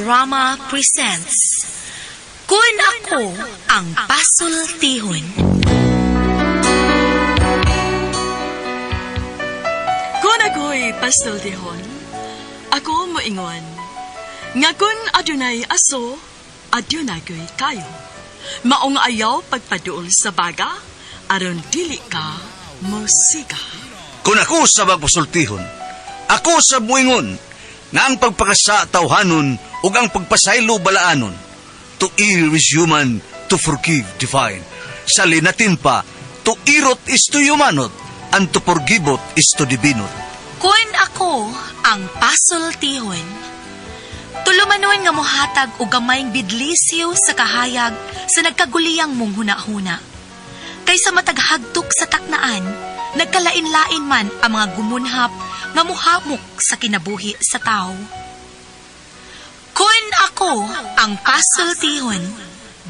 Drama presents Kun Ako Ang Pasultihon. Kung ako'y pasultihon, ako moingon, nga kun adunay aso, adunay ko'y kayo. Maong ayaw pagpaduol sa baga, aron dili ka mosiga. Kung ako sa magpasultihon, ako sa muingon, nga ang pagpakasa tawhanon ug ang pagpasaylo balaanon. To err is human, to forgive divine. Sa linatin pa, to irot is to humanot, and to forgiveot is to divinot. Kun ako ang pasultihon. Tulumanon nga mohatag og gamayng bidlisiw sa kahayag sa nagkaguliyang mong hunahuna. Kaysa mataghagtok sa taknaan, nagkalain-lain man ang mga gumunhap nga muhamok sa kinabuhi sa tao. Kun ako ang pasultihon,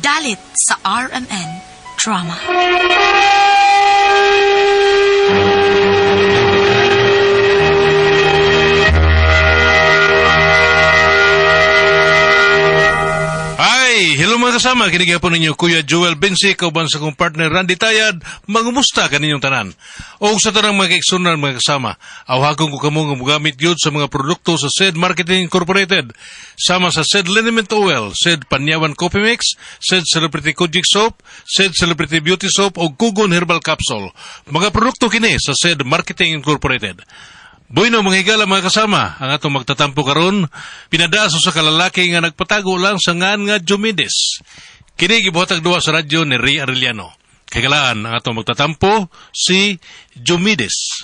dalit sa RMN Drama. Ay, hello mga kasama. Kinigyan po ninyo Kuya Joel Bensi, kauban sa kong partner Randy Tayad. Mangumusta kaninyong tanan. O sa tanang mga kaigsunan mga kasama, awhagon ko kamo nga mogamit gyud sa mga produkto sa SED Marketing Incorporated. Sama sa SED Liniment Oil, SED Panyawan Coffee Mix, SED Celebrity Kojic Soap, SED Celebrity Beauty Soap o Kugon Herbal Capsule. Mga produkto kini sa SED Marketing Incorporated. Bueno, mga higala mga kasama, ang atong magtatampo karon pinadaso sa kalalaki nga nagpatago lang sa ngan nga Diomedes. Kini gibuhatag duwa sa radyo ni Ray Arellano. Kagalaan ang atong magtatampo si Diomedes.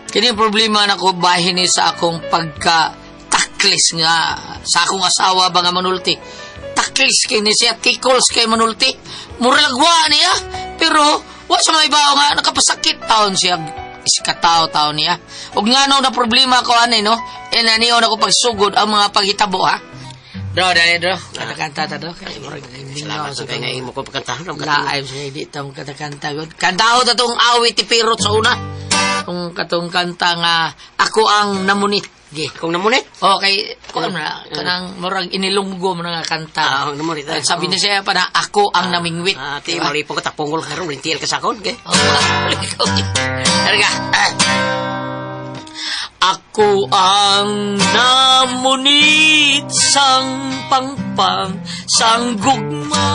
Kini problema na ko bahin ni sa akong pagka-taklis nga sa akong asawa ba nga manulti. Taklis kay ni siya, tikols kay manulti. Muralagwa niya, pero wa sa mga ibaw nga nakapasakit taon siya isikatao taon niya. Ug ngano na problema ko ani no, e naniyo na ko pagsugod ang mga paghitabo ha. Bro, dali bro. Kanta ta do. Kay murag Salamat sa kay nga imo ko pagkantahan. Laay sa hindi ta mo katakanta gud. Kantaho ta tong awit ti Pirot sa una. Tong katong kanta nga ako ang namunit. Gi. Kung namunit. Okay, kuan na kanang murag inilunggo mo na nga kanta. Ah, ang namunit, ah. Sabi niya siya pa na ako ang namingwit. Ah, ti Diba? malipong ko tapungol karon rintiel ka sakon kay. Oh, Erga. Ako ang namunit sang pangpang sang gugma.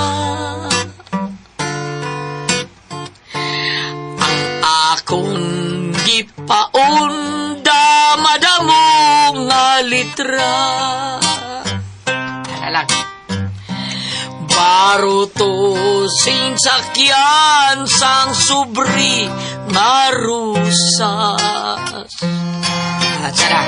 Ang akong gipaon damadamo nga litra. Tara lang. Baruto sing sakyan sang subri nga rusas. Ah, tsara.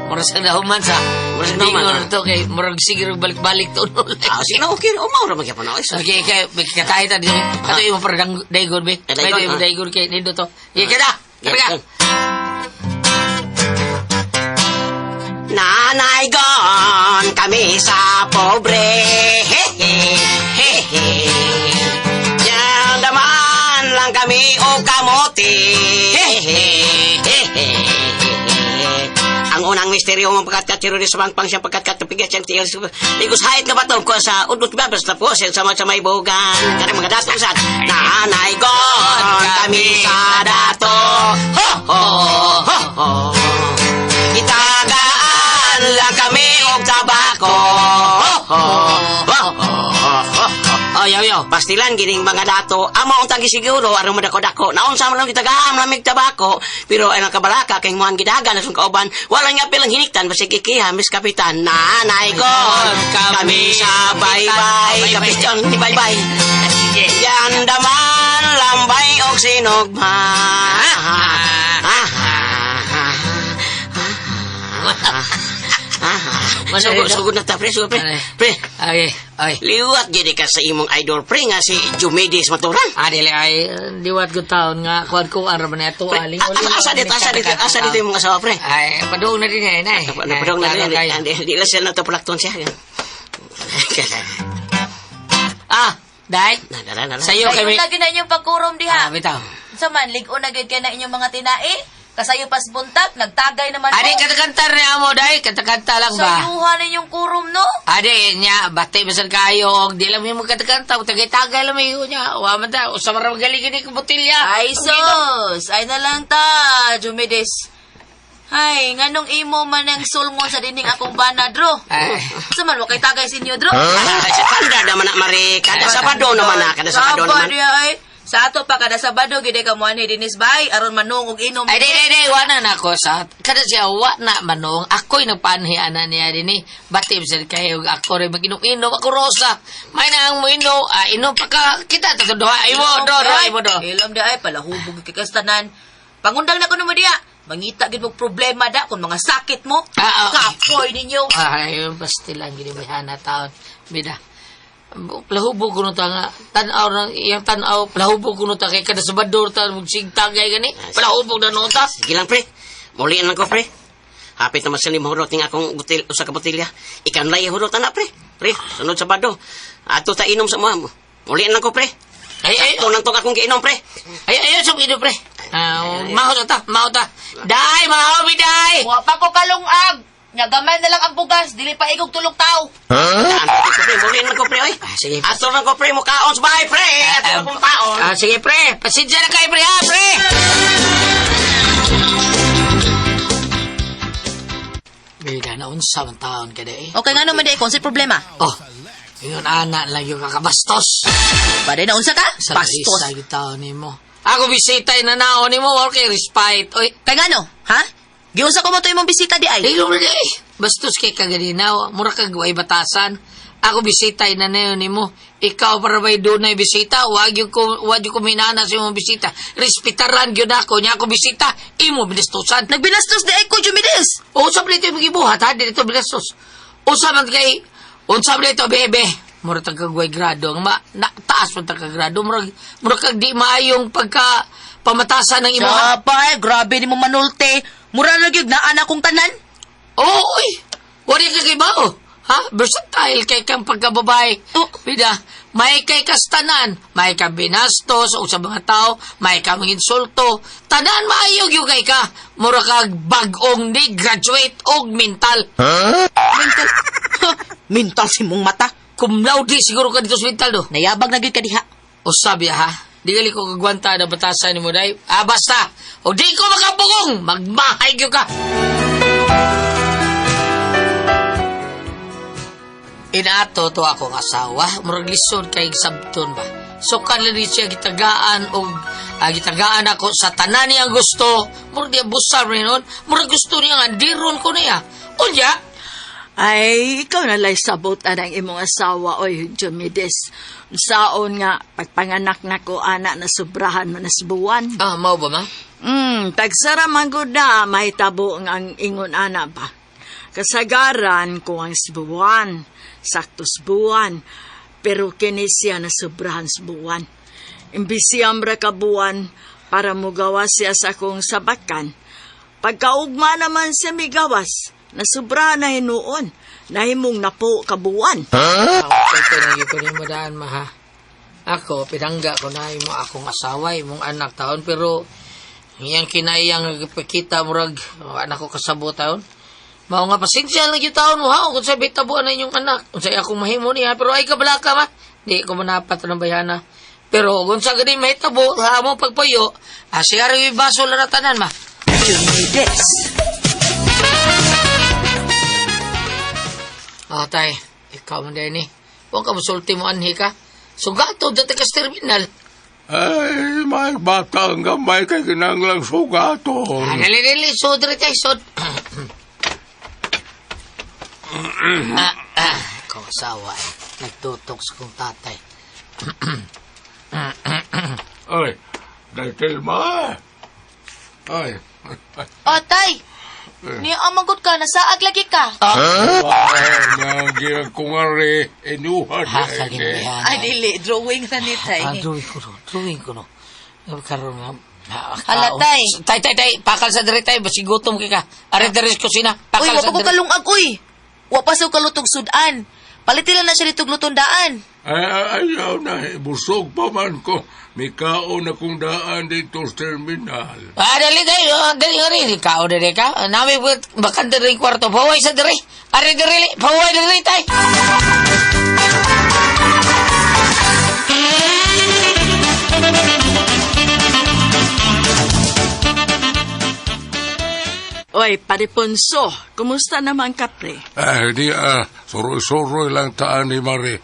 Murag sa dahuman sa. Murag sa dahuman, Dingon ah. to kay murag sige rog balik-balik to. Ah, sige na okay, umaw ra magyapon na. Okay, kay katay ta dito. Kato imo parang daygon be. Eh, daygon, May ah. daygon kay nindo to. Sige kada. Kada. Nanay gon kami sa pobre. He he he he. Yan daman lang kami o kamote. He he he he. Ang unang misteryo mong pagkat sa pangpang siyang pagkat pigat siyang tiil. Ligos hait nga bato ko sa udot ba basta po sa sama sa may bugan. Kani mga dato sad. Nanay gon kami sa dato. Ho ho ho ho. Itagaan lang kami og tabako. Ho, ho, ho, ho, ho. Oh, yaw yaw. Pastilan gining mga dato, amo ang tagi siguro aron madako-dako. Naunsa man lang gitagaan lamig tabako, pero ay nakabalaka kay muan gidagan sa kauban, wala nga pilang hiniktan basig ikiha mis kapitan. Nanay ko, kami sa baybay, kapitan ni baybay. Sige. Yan daman lambay og sinugma. Sugod, sugod na ta, pre, sugod, pre. Pre, Ay, ay. liwat gini ka sa imong idol, pre, nga si Jumedes Maturan. Ah, dili ay diwat ko taon nga kuan ko ang raman ato Pre, aling asa dito yung mga asawa, pre? Ay, padung na din eh, nay. Napadong na rin. Di lang sila natapulakton siya. Day, Nala, nala. sayo Dayon kami. na gyud na inyong pagkurom Ah, diha. bitaw. Sa man lig-on na gyud kay na inyong mga tinai. Kasayo pas buntag, nagtagay naman Adi, mo. katakanta rin amo, day. Katakanta lang ba? Sayuhan ninyong kurom, no? Adi, nya, bati bisan kayo. Og di lang may magkatakanta. Tagay-tagay lang may niya. Wa man ta. Usa man ra magaling gini ka botilya. Ay, sus! Ay na lang ta, Jumides. Ay, nganong imo man ang sulngon sa dining akong bana, Dro? Ay. Sa man, wakay tagay sa inyo, Dro? Kada naman na, Mari. Kada Sabado naman na. Kada Sabado naman. Sabado ya, ay. Sa ato pa, kada Sabado, gid ka muanhi dinis bay, aron manung og inom. Ay, di, di, di, wala na ako sa... Kada siya, wa na manong. Ako'y nagpanhian na niya din eh. Bati, bisan kayo, ako rin mag-inom-inom. Ako, Rosa. May na ang mo inom. Ah, inom pa ka. Kita, tatuduha. Ay mo, do, do, ay mo, do. Ilom di ay, palahubog kay kastanan. Pangundang na ko mo diya. Mangita gid mo problema da kung mga sakit mo. Ah, ah. Kapoy ninyo. Ay, basti lang, ginibayhana taon. Bida. Plahubog ko ta nga. Tanaw na, iyang tanaw, plahubog ko ta kay kada Sabador ta, magsigtagay gani. Plahubog na noon ta. Sige lang, pre. Mulian lang ko, pre. Hapit naman sila mahurot ng akong butil, usa ka botilya. Ikanlay hurot na, pre. Pre, sunod Sabado. Ato ta inom sa mga. Mulian lang ko, pre. Ay, ay, Ito nang tong akong giinom, pre. ay, ay, ay, ino, pre. Ah, maho ta, maho ta. Day, maho, biday! Wa pa ko kalungag. Nya gamay na lang ang bugas, dili pa igog tulog tao. Daan, ko, pre. Mulian lang ko, pre, oy. Ah, sige. Ato lang ko, pre. Mukaon sa bahay, pre. Ato lang kong paon. Ah, sige, pre. Pasensya na kayo, pre, ha, pre! Bida na unsa man taon ka eh. Okay nga naman di, kung sa problema. Oh, yun ana lang yung kakabastos. Pwede na unsa ka? Sa Bastos. Sa taon nimo. Ako bisita na naon nimo, okay, respite. Oy, Kay ngano, ha? Giunsa ko mo to imong bisita di ay. Dili mo eh. Bastos kay kaganinaw, mura kag way batasan. Ako bisita na nayon nimo. Ikaw para bay dunay bisita, wag yung ko wag yung kuminana sa imong bisita. Respetaran gyud ako nya ako bisita, imo binastusan. Nagbinastos di ay ko Jumides. Usap nito yung gibuhat ha, dito binastos. Usap man kay unsab nito bebe. Mura tag kag way grado ang ma, na, taas man tag grado murag mura kag di maayong pagka pamatasan ng imo. ha? Sabay, grabe nimo manulte. Mura na gyud naa na akong tanan. Oo, oy. Wala ka kay bao. Ha? Versatile kay kang pagkababae. Oh. Bida, may kay kastanan, may ka binastos o sa mga tao, may ka mga insulto. Tanan maayo gyud kay ka. Mura kag bag-ong ni graduate og mental. Mental. Mental si mong mata. Cum laude siguro ka dito sa mental do. Nayabag na gyud ka diha. O sabi ha, di gali ko kagwanta na batasan ni mo day. Ah, basta. O di ko makabugong, magmahay gyud ka. Inato to akong asawa, murag lisod kay sabton ba. So kanila di siya gitagaan og gitagaan ako sa tanan niyang gusto. Murag di abusar rin nun. Murag gusto niya nga diron ko niya. Unya, Ay, ikaw na lay sabot ang imong asawa, oy, Jumides. Saon nga, pagpanganak na ko, ana na sobrahan mo na sa buwan. ah, mao ba ma? Tagsara man gud na, mahitabo ang ingon ana ba. Kasagaran ko ang buwan, sakto sa buwan, pero kini siya na sobrahan sa buwan. Imbis siyam ra ka buwan para mugawas siya sa akong sabakan. Pagkaugma naman siya migawas, nasubrahan na hinuon, nahimong napo ka buwan. Ito na ko ni mo daan ma ha. Ako, pinangga ko na imo akong asawa, imong anak taon, pero iyang kinayang nagpakita murag oh, anak ko kasabot taon. Mao nga pasensya lang yung taon mo ha, kung sa bitabuan na inyong anak. Unsay akong mahimo niya, pero ay kabala ka ma. Di ko manapat ng bayana. Pero kung sa gani mahitabo, ha mo pagpayo, ah, siya rin yung baso lang na tanan ma. Jumides. Ah, tay, ikaw man din eh. Huwag ka musulti mo anhi ka. Sugato, dati ka sa terminal. Ay, may batang gamay kay kinanglang sugaton. Ah, dali, dali, sod rin tayo, sod. ah, ah, ikaw asawa eh. Nagtutok sa kong tatay. Ay, dahil ma. Ay, Oh, tay. Niya amagot ka, nasaag lagi ka. ay, nangyang kung ari, inuhan. Ha, kalimbihan. Ay, dili. Drawing na ni tay. Ah, drawing ko no, drawing ko no. Karoon nga. ah, Hala, kaon. tay. Tay, tay, tay, pakal sa diri tay, basi gutom kay ka. Are diri sa kusina, Uy, pakal wa sa pa ko diri. kalungag, uy. Wa pa sa kalutog sudan. Palitilan na siya ditog lutundaan. Ay, ayaw na, busog pa man ko. May kaon akong daan dito sa terminal. Ah, dali tayo. Ah, dali nga rin. Ikaw dali ka. Ah, nami bakante rin kwarto. Paway sa diri. Ari diri. Paway diri tay. Oy, Pare Ponso, kumusta naman ka, pre? Ay, di suroy-suroy lang taan ni Marie.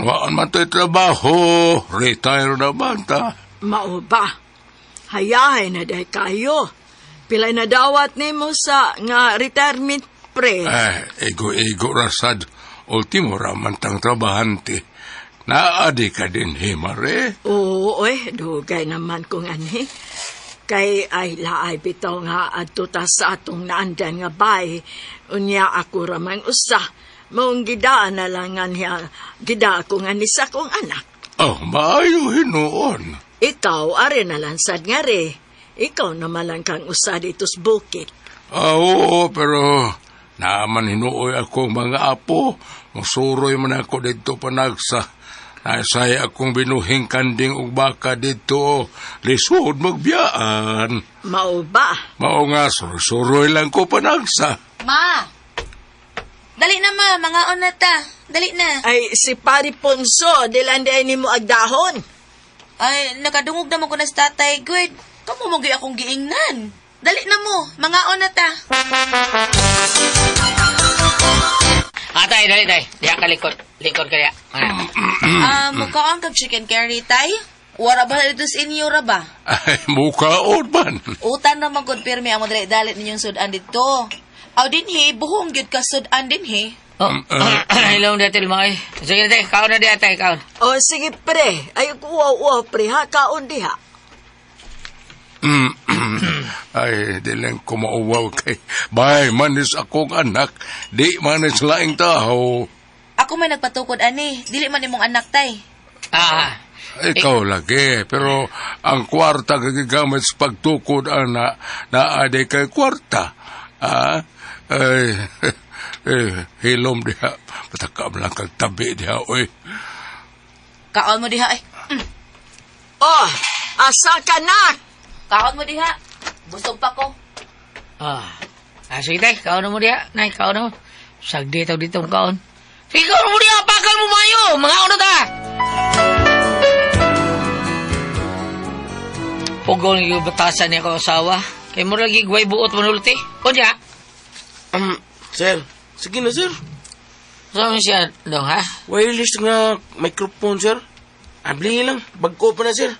Waan man tayo trabaho, retire na man ta. Mao ba? Hayahay na dahil kayo. Pilay na dawat nimo sa nga retirement, pre. Ay, ego-ego rasad. Ultimo raman tang trabahante. Naadi ka din, he, Marie. Oo, oy, dugay naman kung anhi. Kay ay laay bitaw nga adto ta sa atong naandan nga bay. Unya ako ramang usa. Maong gidaan na lang nga niya, gida ako nga ni sa akong anak. Oh, maayo hinuon. Ikaw, are na lang sad nga re. Ikaw naman lang kang usa dito sa bukid. Ah, oo, pero naaman hinuoy akong mga apo. Musuroy man ako dito panagsa. Naisay akong binuhing kanding ug baka dito. Lisod magbiyaan. Mao ba? Mao nga, suroy lang ko panagsa. Ma! Dali na ma, mga na ta. Dali na. Ay, si Pare Ponso, dilan di ay nimo agdahon. Ay, nakadungog naman ko na sa tatay, Good. Kamu mo gyud akong giingnan. Dali na mo, mga na ta. Ah, tay, dali tay. Diya ka likod. Likod ka diya. Ah. Ah, mukaon kag chicken curry tay. Wara ba dito sa inyo ra ba? Ay, mukaon man. Utan na man gud pirmi ang dali dalit ninyong sudan dito. Aw dinhi buhong gyud ka sudan dinhi. Oh, Hello, datil mga eh. Sige tay, kaon na diya tay, kaon. O, sige pre. Ay, uwaw-uwaw pre ha, kaon diha. Ay, di lang kumauwaw kay. Bay, manis akong anak. Di manis laing tao. Ako may nagpatukod ani, dili man imong anak tay. Ah, Ikaw lagi, pero ang kwarta gagigamit sa pagtukod, ana, naaday kay kwarta. Ah, ay, eh, hilom diha. Patakam lang kag tabi diha, oy. Kaon mo diha ay. Oh, asa ka na? Kaon mo diha. Busog pa ko. ah. Ah, sige tay, kaon na mo diya. Nay, kaon na mo. Sagdi tao dito ang kaon. Sige, kaon mo diya. Pakal mo mayo. Mga na ta. Pugol yung batasan niya ko asawa. Kay mo lagi gway buot manulti. Kunya. Sir, sige na sir. Saan siya dong ha? Wireless nga microphone sir. Abli lang, bagko pa na sir.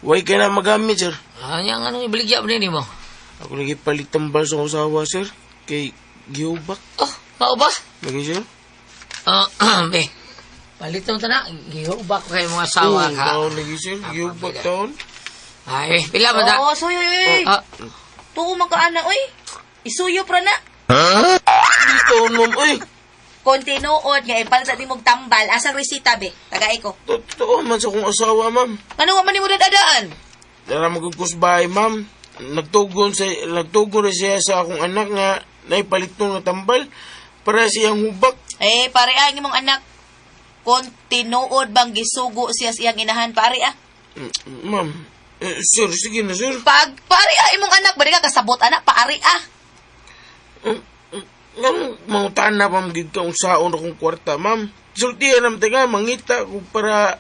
Way ka na magamit sir. Ah, yang ano ibaligya ba nini mo? Ako lagi palit tambal sa usawa sir. Kay giubak. Oh, mao ba? Lagi sir. Ah, be. Palit mo ta na. Gihubak ko kay mga asawa Oo, ka. taon lagi sir. Giubak taon. Ay, pila ba ta? Oh, suyo oy. Ah, Tuo man ka ana oy. Isuyo pra na. Di taon ma'am. Uy, Konti nood nga ipalit sa nimog tambal asang resita be. Tagay ko. totoo man sa akong asawa ma'am. Ano wa man nimo dadaan? Dara magugusbay ma'am. Nagtugon na siya sa akong anak nga naipalit nga tambal para siyang hubak. Eh, pare ah, ang imong anak. Konti nood bang gisugo siya sa iyang inahan pare ah. Ma'am, eh, sir, sige na sir. Pag pare ah imong anak ba di ka kasabot anak paari ah. Nganong mangutan na ma'am gid ka unsaon akong kwarta, ma'am. Sultihan nam taga mangita ko para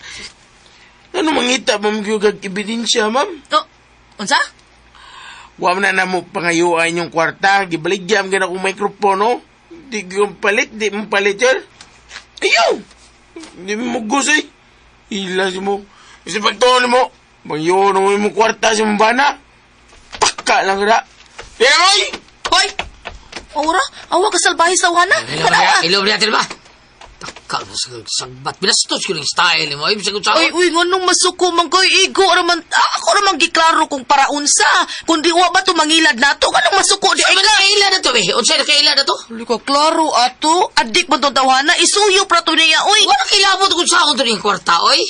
ano mangita ma'am gyud kag ebidensya, ma'am. Oh, unsa? Wa man na namo pangayuan yung kwarta, gibaligya man akong microphone, no? Di ko palit, di mo palit, sir. Ayaw! Di mo gusay. Ila si mo. Kasi pagtuon mo, mangyon mo yung kwarta sa mong bana. Pakka lang na. Pero, oy! Hoy! Aura, awa ka salbahe sa uhana. Ilo ba niya? Ilo ba niya, ba? Takal mo sa sagbat. Binastos ko ng style mo. Ay, bisag Ay, uy, nganong masuko man koy igo raman ako raman giklaro kung para unsa. Kundi wa ba to mangilad nato? Nganong masuko di ay Ay, ka? nakaila na to, eh. Unsa nakaila na to? Uli ka klaro ato. Adik man tong tawhana isuyo pra to niya oy. Wala kilabot kung saan to ning kwarta, oy.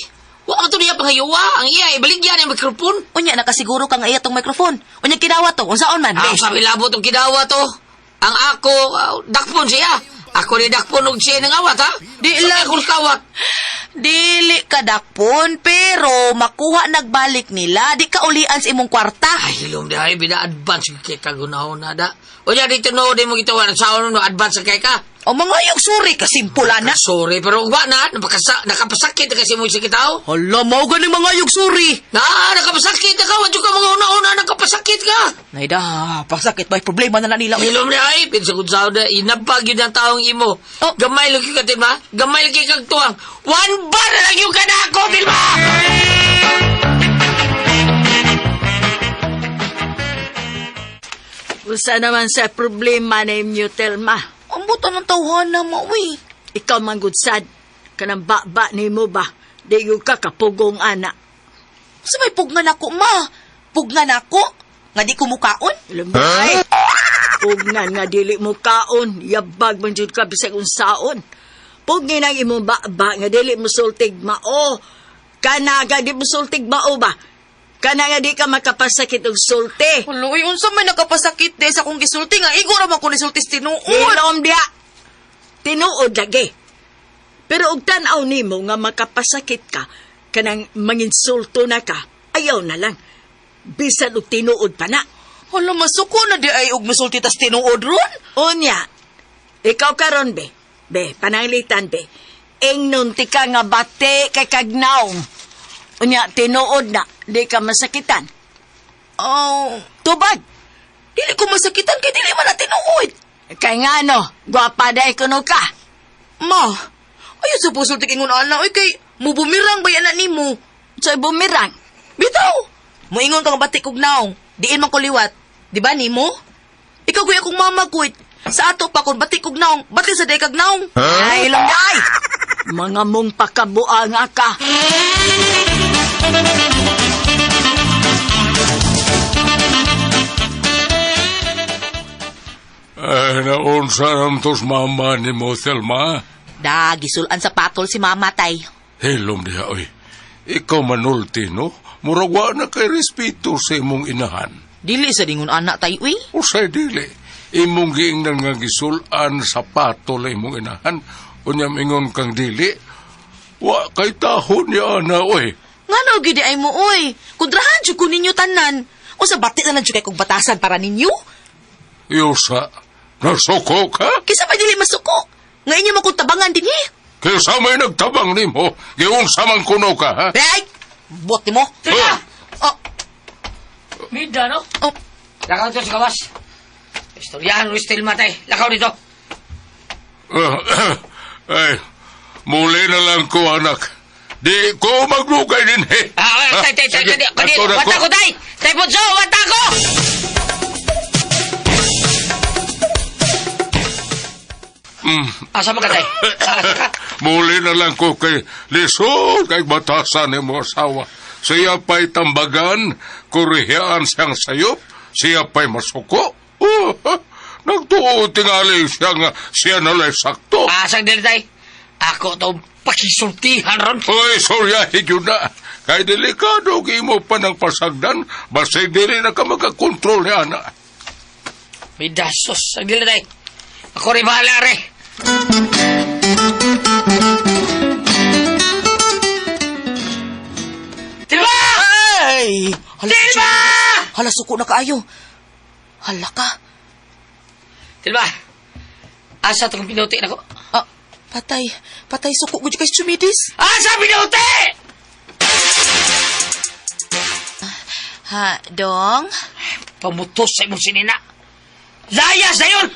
Wa man to niya pangayuwa. Ang iya, ibaligyan ang microphone. Unya nakasiguro ka nga iya tong microphone. Unya kinawa to. Unsaon man? Ang Be? sabi labot ang kidawa to. Ang ako, dakpon siya. Ako ni dakpon og siya ng awat, ha? Di Sa lang. akong kawat. Dili ka dakpon, pero makuha nagbalik nila. Di ka ulian sa imong kwarta. Ay, hilom di ay, bina-advance kay kagunahon na da. O niya, dito no, di mo gitawa. Sa no, advance kay ka. O mga yung suri, kasimple na. Sorry, pero wa na, nakapasakit na kasi mo si kitaw. Hala, mao ganing mga yung suri. Na, nakapasakit na ka, wadyo ka mga una-una, nakapasakit ka. Naida, pasakit ba? Problema na na nila. Hilom di ay, pinsagod sa na, inabag yun ang taong imo. Oh. Gamay lagi ka, Tilma. Gamay lagi kag tuwang. One bar na lang yung kanako, Tilma! Usa naman sa problema na inyo, Telma. Ang buta ng tawhana mo, uy. Ikaw mangudsad. Kanang ba-ba nimo ba? Di yun ka kapugong ana. Sa may pugnan ako, ma. Pugnan ako? Nga di ko mukaon? Lumay. Pugnan nga dili mo kaon, yabag man jud ka bisag unsaon. Pugnin ang imong ba-ba nga dili mo sultig mao. Kana nga di mo sultig mao ba? Kana nga di ka makapasakit og sulti. Hala, uy, unsa may nakapasakit de sa akong gisulti nga igo ra man ko nisulti sa tinuod. Hilom diha. Tinuod lagi. Pero og tan-aw nimo nga makapasakit ka, kanang manginsulto na ka, ayaw na lang. Bisan og tinuod pa na. Hala, masuko na di ay og musulti tas tinuod ron. Unya, ikaw karon be. Be, pananglitan be. Ingnon ti ka nga bate kay kagnaong. Unya, tinuod na, di ka masakitan. Oh, Tubag! dili ko masakitan kay dili man na tinuod. Kay nga no, gwapa day kuno ka. Ma, ayaw sa pusulti ingon ana, oy kay mubumirang ba yan na nimo? Sa bumirang. Bitaw! Moingon kang batik og naong, diin man ko liwat. Di ba nimo? Ikaw kuya akong mama kuit. Sa ato pa kun batik og naong, bati sa day kag naong. Ay, langay! Mga mong pakabuanga ka. Ay, naunsa ram tos mama ni mo, Thelma. Da, gisulan sa patol si mama tay. Hilom diha, oy. Ikaw manulti, no? Murag wa na kay respeto sa imong inahan. Dili sa dingon anak tay uy. Usay dili. Imong giingnan nga gisulan sa patol imong inahan. Unya mingon kang dili. Wa kay tahon niya ana, oy. Ngano gid ay mo uy. Kontrahan jud ko ninyo tanan. Usa bati na lang jud kay kog batasan para ninyo. Yusa, nasuko ka? Kaysa pa dili masuko. Nga inyo man kong tabangan dinhi. Kaysa may nagtabang nimo, giunsa man kuno ka, ha? Ay! Bot nimo. Teka! Oh, Mida, no? oh. Lakaw dito sa gawas. Istoryahan, Luis Tilma, tay. Lakaw dito. Ay, muli na lang ko, anak. Di ko maglugay din, eh. Ah, tay, tay, tay, Sige, tay, tay, ato na wata ko, tay! Tay, Ponso, wata ko! Asa mo ka, tay? Asa ka? Muli na lang ko kay lisod kay batasan ni mo asawa. Siya pa'y tambagan, kurihiyaan siyang sayop, siya pa'y masuko. Oh, ha, nagtuo tingali siya nga siya nalay sakto. Asang dili, tay? Ako to pakisultihan ron. Oy, sorya, higyo na. Kay delikado imo pa ng pasagdan, basta dili na ka makakontrol ni ana. May dasos. Ang dili, tay. Ako rin bahala, re. Tilma! Ay! Hala, Tilma! Hala, suko na kaayo. Hala ka. Tilma! Asa itong pinuti na ko? Ah, patay. Patay, suko ko kay Chumidis. Asa pinuti! Ha, Dong? Pamutos sa imong sinina. Layas na yun!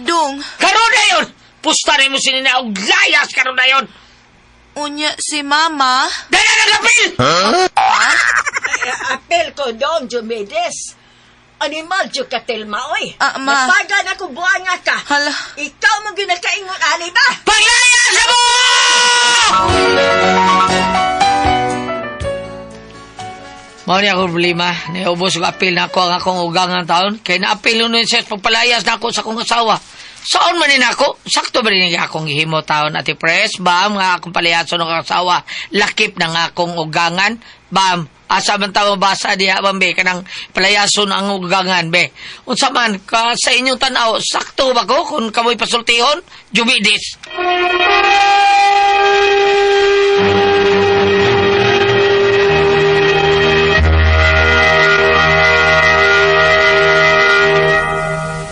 Dong, Karon na yun! Pusta na imong sinina og layas karon na yun! unya si Mama. Dala na kapil! Apel ko dong, Jumedes. Animal jud ka, Telma, oy. Ah, ma. Napagan ako buanga ka. Hala. Ikaw mo ginakaingon, ani ba? Paglayas na mo! Mao ni ako problema. Niubos og apil na ako ang akong ugangan taon. Kay naapil nun siya pagpalayas na ako sa akong asawa. Saan man ni nako? Sakto ba rin akong gihimo taon ati pres? Bam nga akong palayason ng asawa. Lakip na nga akong ugangan. Bam, Asa man ta mabasa diha bam be kanang palayason ang ugangan be. Unsa man ka sa inyong tan-aw sakto ba ko kung kamoy pasultihon? Jumidis.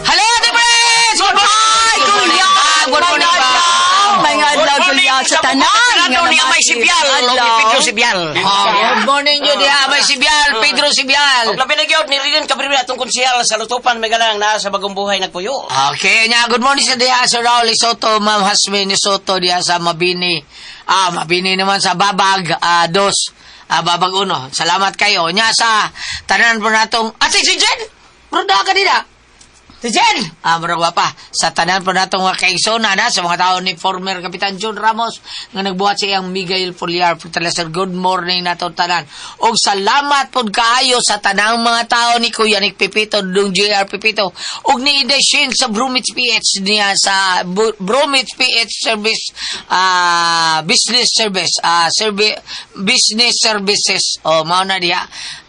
Hello, Ate Pres! Good morning! Kuya! Good morning, ba? May adlaw, Kuya, sa tanan. Ano ni Amay Sibyal, o ni Pedro Sibyal. Oh, good morning yun diha, Amay Sibyal, Pedro Sibyal. Og labi na gyud ni Ridin kabribri atong konsehal sa Lutupan Megalang na sa bagong buhay nagpuyo. Okay, nya good morning sa diha Sir Raul Soto, Ma'am Hasmin Soto diha sa Mabini. Ah, Mabini naman sa Babag dos. Ah, Babag uno. Salamat kayo. Nya sa tanan po natong Ate si Jen. Bruda ka dida. Si Jen! Ah, murag wa pa. Sa tanan po natong mga kaigsoona na sa mga tao ni former Kapitan John Ramos nga nagbuhat sa iyang Miguel Foliar Fertilizer. Good morning nato tanan. Og salamat pod kaayo sa tanang mga tao ni Kuya Nick Pipito, Dung JR Pipito, og ni Inday Shin sa Brumits PH niya sa Brumits PH Service Business Service Business Services. O mao na diha.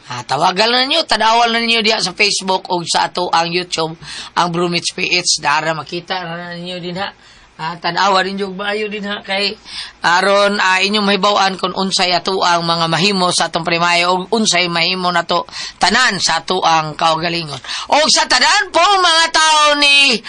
Ah, tawagan na ninyo, tanawan na ninyo diha sa Facebook o sa ato ang YouTube, ang Brumits PH. Dara makita na ninyo din ha. Ah, tanawa ninyo og maayo din ha kay aron inyong mahibaw-an kung unsay ato ang mga mahimo sa atong primayo og unsay mahimo nato tanan sa ato ang kaugalingon. Og sa tanan po mga tao ni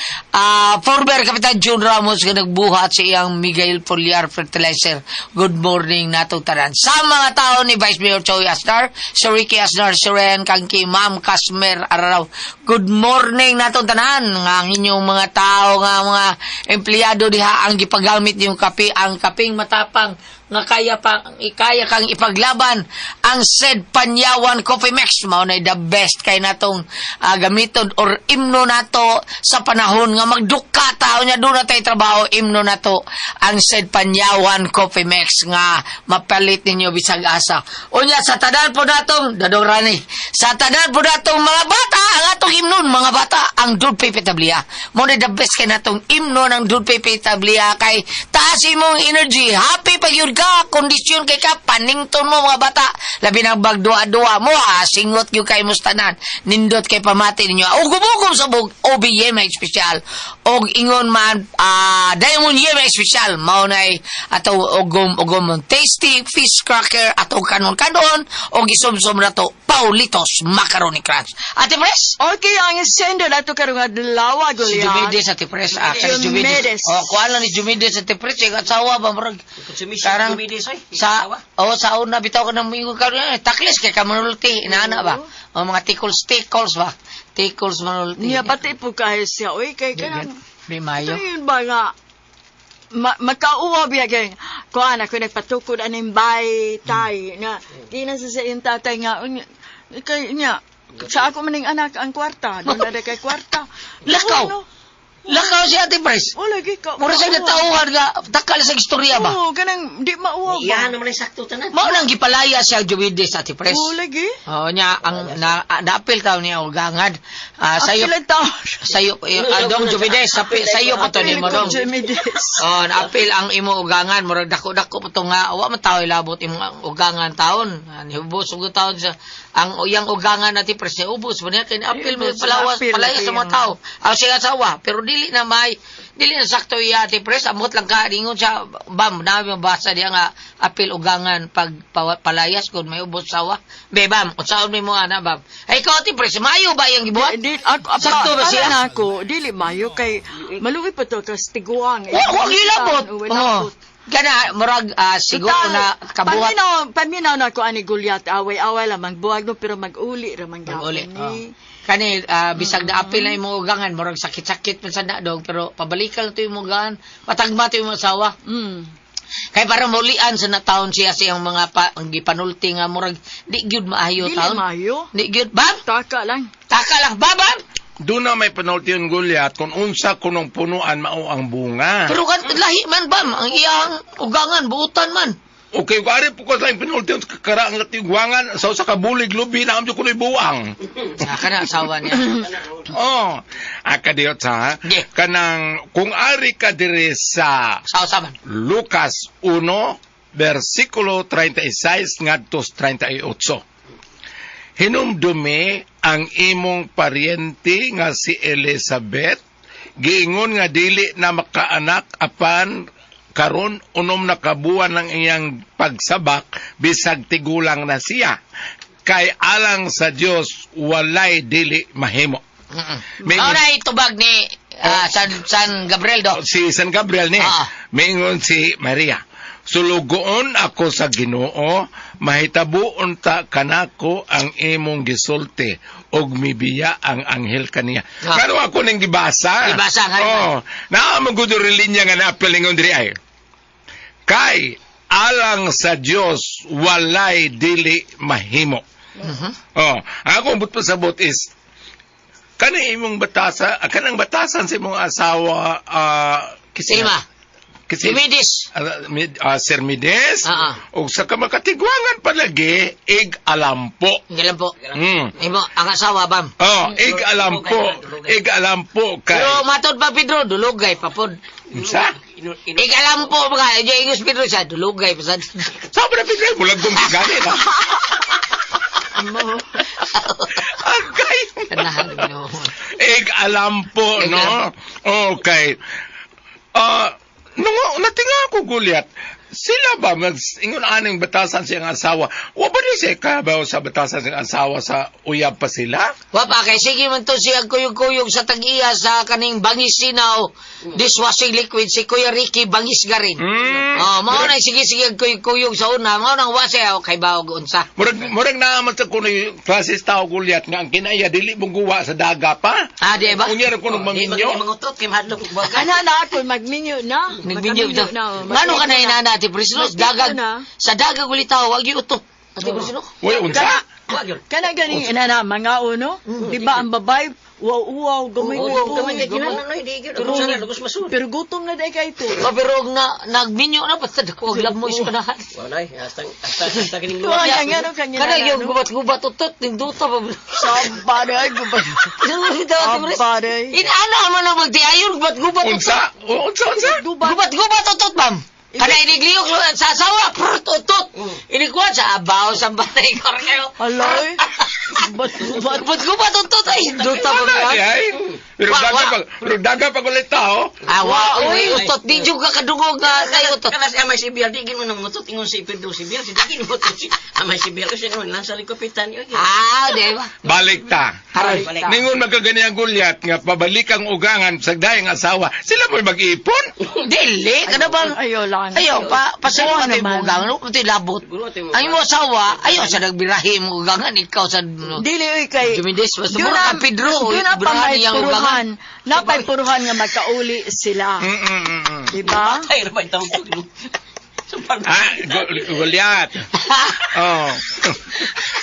former Kapitan June Ramos nga nagbuhat sa iyang Miguel Foliar Fertilizer. Good morning nato tanan. Sa mga tao ni Vice Mayor Choi Asnar, Sir Ricky Asnar, Sir Ren Kangki, Ma'am Kasmer Araraw. Good morning nato tanan nga ang inyong mga tao nga mga empleyado diha ang gipagamit niyong kape, ang kaping matapang nga kaya pa kaya kang ipaglaban ang said Panyawan Coffee Mix. Mao na the best kay natong gamiton or imno nato sa panahon nga magduka tao nya doon na tay trabaho, imno nato ang said Panyawan Coffee Mix nga mapalit ninyo bisag asa. Unya sa tanan po natong dadong rani, sa tanan po natong mga bata, ang atong imnon mga bata ang Dud Pepe Tablia. Mao na the best kay natong imno ng Dud Pepe Tablia kay taas imong energy, happy pag yun ka, kondisyon kay ka, panington mo mga bata, labi nang bagdua-dua mo, ha, singot yung kay mustanan, nindot kay pamati ninyo, o gumugom sa bug, OBM na espesyal, og ingon man, Diamond Yema espesyal, mao na ato ugom ugom tasty fish cracker, ato kanon-kanon, og isumsum na to, Paulitos Macaroni Crunch. Ate Pres? Okay, ang sender nato karong adlaw, Si Gulyat. Jumides, Ate Pres. Ah, kay Jumides. Jumides. Oh, kuha lang ni Jumides, Ate Pres. Yung asawa ba, murag, karang, sa, oh, sa una, bitaw ka ng mingo ka, taklis kay ka manulti, inaana ba? O, mga tickles, tickles ba? Tickles manulti. Niya pati po kahit siya. Uy, kay kanang, Di mayo. ito yun ba nga, makauwa biya kay, kuan ako nagpatukod aning bay, tay, nga, di na sa iyong tatay nga, kay niya, sa ako maning anak ang kwarta, doon na kay kwarta. Lakaw. Ano? Lakaw si Ate Pres. Wala, gi ka. Mura sa natauhan nga, takal sa istorya ba? Oo, kanang di mauwa ba? Iyan naman ay sakto tanan. Mao nang gipalaya siya Jumides, Ate Pres. Oo, lagi. Oo niya, ang na, naapil tao niya ugangan. Ah, sayo Apil ang tao. sayo dong Jumides, sayo pa to nimo dong. Jumides. Oh, naapil ang imo ugangan, murag dako-dako pa to nga wa man tao ilabot imong ugangan taon. Nihubos ug taon sa ang iyang ugangan nati pres niya ubos ba niya kay naapil mo palawas Apil, palaya sa mga tao. Ang siya asawa, pero dili na may dili na sakto iya ati pres, amot lang ka ingon siya bam na mabasa diya nga apil ugangan pag palayas kung may ubos sawa. Be bam, unsaon mi mo ana bam. Ay ikaw ati pres, maayo ba iyang gibuhat? Di, ako, Sakto ba siya? na ako, dili mayo kay maluwi pa to kas tiguang. Wa gilabot. Oo. Kana murag siguro na kabuhat Paminaw, paminaw na ako ani Gulyat, away-away lamang buwag no pero mag-uli ra man gapon Mag-uli. ni. Oh. Kani bisag na apil na imong ugangan, murag sakit-sakit man sa na dog, pero pabalikan na to imong ugangan, patagma to imong asawa. Mm. Kay para mulian sa nataon siya sa iyang mga ang gipanulti nga murag di gyud maayo Dili taon. mayo. Di gyud bam, Taka lang. taka lang babam. Doon na may penalty yung Goliath kung unsa kunong punuan mao ang bunga. Pero kan lahi man bam, ang iyang ugangan buutan man. Okay, kung ari po ko sa penalty yung kakaraang tigwangan sa usa ka bulig lubi na amjo kunoy buwang. Ah, kana asawa niya. Oh, akadiyot sa Ge. kanang kung ari ka diri sa Sa man. Lucas 1 versikulo 36 ngadto 38. Hinumdumi ang imong paryente nga si Elizabeth, giingon nga dili na makaanak apan karon 6 na kabuan ang iyang pagsabak bisag tigulang na siya. Kay alang sa Dios walay dili mahimo. Mao na itubag ni San Gabriel do. Si San Gabriel ni. Mingon si Maria, "Sulugoon ako sa Ginoo, mahitabo unta kanako ang imong gisulti," ug mibiya ang anghel kaniya. Kano ako ning gibasa? Gibasa, nga. Oh, naa mo gud linya nga naapil ningon diri ay. Kay alang sa Dios walay dili mahimo. Oh, ang akong but pasabot is kani imong batasa, kanang batasan sa imong asawa, Silma. Kasi, Midis. Sir Mides, ug sa kamakatigwangan palagi, ig alampo. Ngalan po. Imo ang asawa bam. Oh, ig alampo, ig alampo kay. Pero matod pa Pedro, dulugay pa pod. Unsa? Ig alampo mga, ingos Pedro siya, dulugay pa sad. Sabi na Pedro, bulag kong gani na. Agay. Kanahan Ginoo. Ig alampo, Ig no? alampo. Okay. Nung natinga ako gulyat, sila ba mag ingon aning batasan siyang asawa? Wa ba ni siya kabaw sa batasan siyang asawa sa uyab pa sila? Wa pa kay sige man to siya kuyog-kuyog sa tag-iya sa kaning bangis sinaw dishwashing liquid si Kuya Ricky Bangis garin. Oh, mao na sige sige kuyog-kuyog sa una, mao nang wa siya kay bawog unsa. Murag naaman sa kuno klases tao gulyat nga ang kinaya dili mo guwa sa daga pa. Ah, di ba? Unya ra kuno maminyo. Mangutot kay mahadlok og baga. Kana na ako, magminyo na. Nagminyo Magminyo ito. na, oh. Ngano ka na Magminyo inana, Ate Priscilla? Magminyo Dagag, na. sa dagag ulitaw, wag yung utot. Ate Priscilla? Uy, unsa? Kana ganing ina na, mga uno. Di ba ang babae, uwaw-uwaw, gamay Oo, uwaw, gamay kay kinahanglan no, di gyud. Ako sana lugos masud. Pero gutom na day kay ito. Oh, pero og na, nagminyo na, basta dako og lab mo iskanahan. Walay, hasta kining Tuwa nga nga no, kanya Kana na yung no. gubat-gubat utot, ning duta pa. Sa baray, gubat. Abaray. Inana man ang magtiayon, gubat-gubat utot. Unsa? Unsa unsa? Gubat. Gubat-gubat utot, ma'am. Kana inigliyok sa asawa, prut utot. Inikuan sa abaw sa balay ko kayo. Aloy. Gubat, gubat. Gubat-gubat utot ay duta pa Wala ba? di ay. Pero Wa, daga wa. pa, pero daga pa ulit tao. Ah, wa, uy, utot di jud ka kadungog nga kay utot. Kana si Amay Sibyl, di gin mo nang mutot ingon si Pedro Sibyl, si di gin mo si Amay Sibyl kasi ingon lang sa likopitan yun. Ah, di ba? Balik ta. Aray. Ningon magkaganyan gulyat nga pabalik ang ugangan sa dayang asawa. Sila mo'y mag-ipon. Dili, kana bang Ayaw lang. Ayaw, pa, pasalo Oo ka tayo naman. mugang, no? Pati labot. Gulo, ate mo. Ang imo asawa, ayaw sa nagbirahi mo ugangan, ikaw sa... Dili oy kay Dumidis, basta mura ka, Pedro, Doon na pa birahan may niyang puruhan. ugangan. Napay puruhan nga magkauli sila. Di ba? Ay, ra ba itong ko? Ah, gulyat. Oh.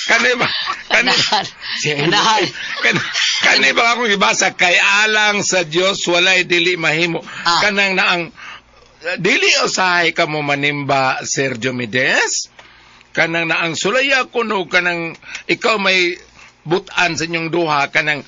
Kani ba? Kani Kanahan. Kanahan. Kani ba akong ibasa kay alang sa Dios walay dili mahimo. Ah. Kanang naang dili usahay ka mo manimba Sergio Mides. Kanang naang sulaya kuno kanang ikaw may butan sa inyong duha kanang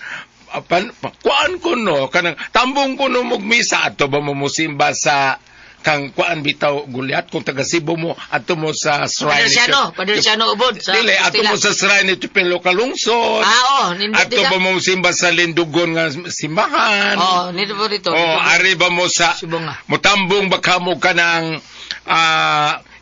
kuan kuno kanang tambong kuno mog misa adto ba mo musimba sa kang kuan bitaw gulyat kung taga Cebu mo adto mo sa shrine ni Padersiano, Padersiano ubod. Sa Dili adto mo sa shrine ni Tupin Lokalungsod. Ah, oh, nindot Adto dila. ba mo simba sa Lindugon nga simbahan? Oh, nindot po dito. Oh, ari ba mo sa Sibonga. mutambong ba kamo kanang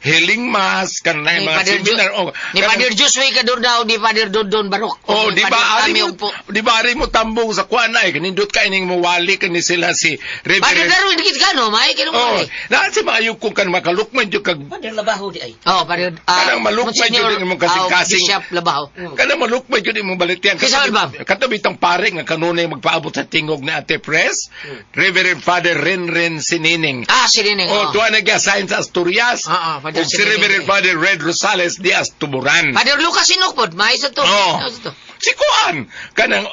healing mass kanang Ni mga Father seminar oh, Ni Father Joshua Kadurdaw, ni Father Dondon Barok. Oh, Ni di ba Father ari Kami mo, Ugpo. di ba ari mo tambong sa kuan ay kanindot ka ining mowali kani sila si Father Reverend. Darwin, dikit ka no, may kinong Oh, oh. na si maayo ko kan makalukman jud kag Pader labaho di ay. Oh, Father, Kanang malukmay Monsignor, jud imong kasing-kasing. Bishop Labaho. Kanang malukmay jud imong balitian. Kinsa man ba? Kato bitong pare nga kanunay magpaabot sa tingog na Ate Pres, Reverend Father Renren Sinining. Ah, si Nining. Oh, tuwa nag-assign sa Asturias. Ah, ah, Father Ug si Sinining. Reverend Father Red Rosales di Astuburan. Father Lucas Sinukpod, may isa to. Oh. Isa to. Si Kuan kanang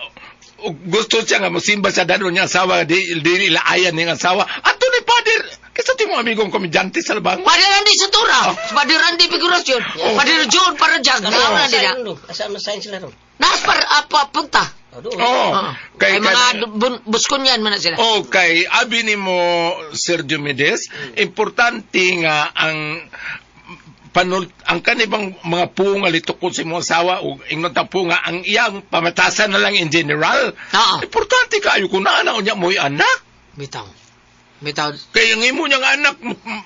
gusto siya nga mosimba sa danon niya asawa di di ilaayan niyang asawa. Ato ni Father, kaysa ti mo amigong komedyante sa labang. Father Randy Satura, Father Randy Figuracion, Oh. Father John Parajag, oh. na nila. Asa man sign sila ron. Nas par apa punta. Oh, doon. Oh, Ah. kay Kay mga buskon yan man na sila. Oh, kay abi nimo Sir Diomedes, importante nga ang panul ang kanibang mga punga litukod sa imong asawa o ingnon ta punga ang iyang pamatasan na lang in general. Oo. Importante kaayo kung naa na unya mo'y anak. Bitaw. Bitaw. Kaya ang imo niyang anak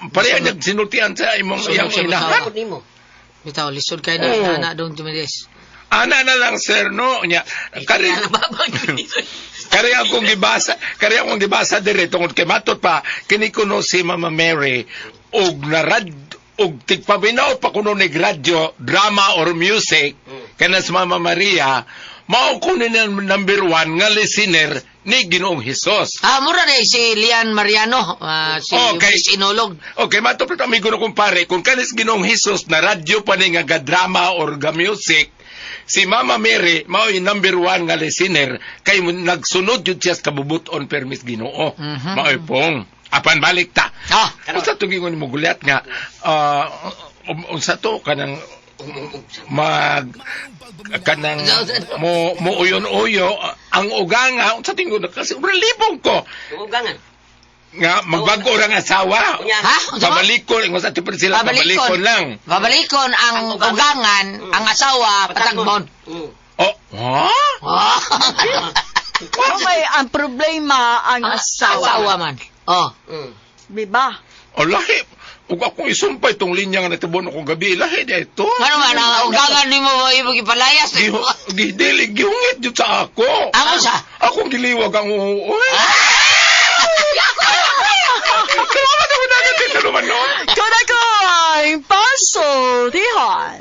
pareha niya sinultian sa imong Sunod iyang siya inahan. masawa. Nimo. Bitaw, lisod kayo na Oo. na dong Dumides. Ana na lang sir no nya kari kari akong gibasa dire tungod kay matot pa kini kuno si Mama Mary og narad og tigpaminaw pa kuno ni radyo drama or music kana si Mama Maria mao kuno ni number 1 nga listener ni Ginoong Hesus. Ah, mura na eh, si Lian Mariano, si Okay. Miss Inolog. Okay, mato pa amigo no kumpare, kung kanis Ginoong Hesus na radyo pa ni nga ga-drama or ga music, si Mama Mary mao yung number 1 nga listener kay nagsunod jud siya sa kabubuton permis Ginoo. Mhm. Maoy pong apan balik ta. Ah, Unsa to gingon mo gulat nga unsa to kanang mag kanang mo mo uyon-uyo ang uganga unsa tingon kasi libong ko Ugangan. nga magbago ra ang asawa. Unya. Ha? Unsa ba? Pabalikon, ingon sa tipo sila, pabalikon lang. Babalikon ang ugangan, ang asawa, patagbon. Oh, ha? Ah. Oh, may ang problema ang asawa. Asawa man. Oh. Di ba? Oh, lahi. Ug akong isumpay itong linya nga natibon akong gabi, lahi di ito. Ano man, ang ugangan nimo mo imong ipalayas. Dili, gihungit yun sa ako. Ang unsa? Akong giliwag ang uuwi. Salamat ako dagat dito naman, no? Kada ko ang pasultihan.